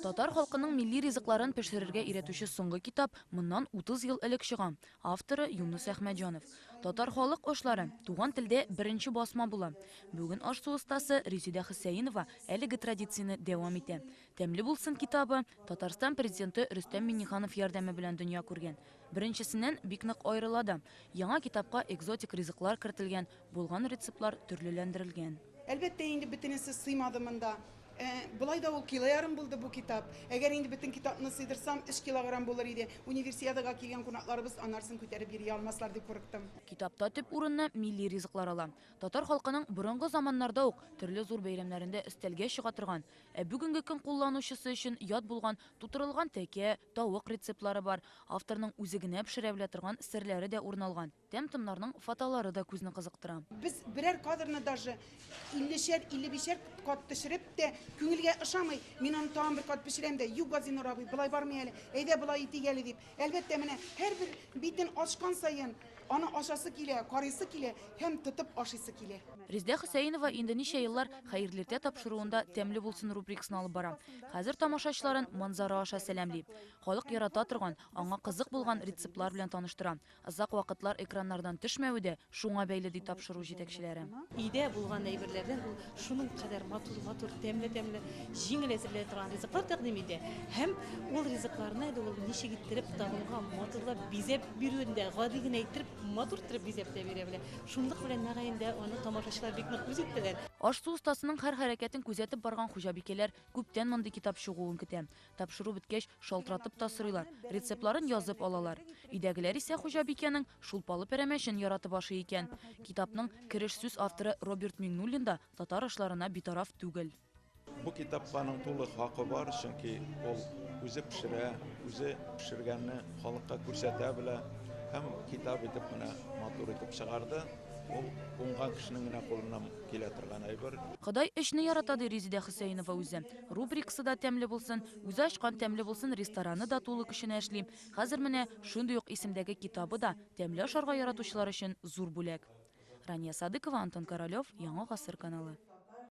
Татар халкының милли ризыкларын пешерергә өйрәтүче соңгы китап моннан 30 ел элек чыга. Авторы Юныс Әхмәтҗанов. Татар халык ашлары туган телдә беренче басма була. Бүген аш-су остасы Резеда Хөсәенова әлеге традицияне дәвам итә. Тәмле булсын китабы Татарстан Президенты Рөстәм Миңнеханов ярдәме белән дөнья күргән. Беренчесеннән бик нык аерыла да. Яңа китапка экзотик ризыклар кертелгән, булган рецептлар төрлеләндерелгән. Әлбәттә инде бөтенесе сыймады монда. Болай да ул кило ярым булды бу китап. Әгәр инде бөтен китапны сыйдырсам, өч килограмм булыр иде. Универсиадага килгән кунакларыбыз анарсын күтәреп йөри алмаслар дип курыктым. Китапта төп урынны милли ризыклар ала. Татар халкының борынгы заманнарда ук төрле зур бәйрәмнәрендә өстәлгә чыга торган, ә бүгенге көн кулланучысы өчен ят булган тутырылган тәкә, тавык рецептлары бар. Авторның үзе генә пешерә белә торган серләре дә урын алган. Тәм-томнарның фотолары да күзне кызыктыра. Без берәр кадрны даже иллешәр, 55әр кат төшереп тә, күңелгә ошамый, мин аны тагын бер кат пешерәм дә, юк, Газинур абый, болай бармый әле, әйдә болай итик әле дип. Әлбәттә, менә һәрбер битен ачкан саен аны ачасы килә, карыйсы килә һәм тотып ашыйсы килә. Резидә Хөсәенова инде ничә еллар Хәерле иртә тапшыруында Тәмле булсын рубрикасын алып бара. Хәзер тамашачыларын манзара аша сәламли. Халык ярата торган, аңа кызык булган рецептлар белән таныштыра. Озак вакытлар экраннардан төшмәве дә шуңа бәйле, ди тапшыру җитәкчеләре. Өйдә булган әйберләрдән ул шуның кадәр матур-матур, тәмле-тәмле, җиңел әзерләнә торган ризыклар тәкъдим итә. Һәм ул ризыкларны әле ул ничек иттереп табынга матурлап бизәп бирүен дә, гади генә иттереп, матур иттереп бизәп тә бирә белә. Шунлык белән мөгаен дә аны тамашачылар бик нык үз иттеләр. Аш-су остасының һәр хәрәкәтен күзәтеп барган хуҗабикәләр күптән мондый китап чыгуын көтә. Тапшыру беткәч, шалтыратып та сорыйлар, рецептларын язып алалар. Өйдәгеләр исә хуҗабикәнең шулпалы пәрәмәчен яратып ашый икән. Китапның кереш сүз авторы Роберт Миңнуллин да татар ашларына битараф түгел. Бу китапка аның тулы хакы бар, чөнки ул үзе пешерә, үзе пешергәнне халыкка күрсәтә белә һәм китап итеп менә матур итеп чыгарды. Ул уңган кешенең генә кулыннан килә торган әйбер. Ходай эшне ярата, ди Резидә Хөсәенова үзе. Рубрикасы да тәмле булсын, үзе ачкан Тәмле булсын рестораны да тулы көченә эшли. Хәзер менә шундый ук исемдәге китабы да тәмле ашарга яратучылар өчен зур бүләк. Рания Садыкова, Антон Королев, Яңа гасыр каналы.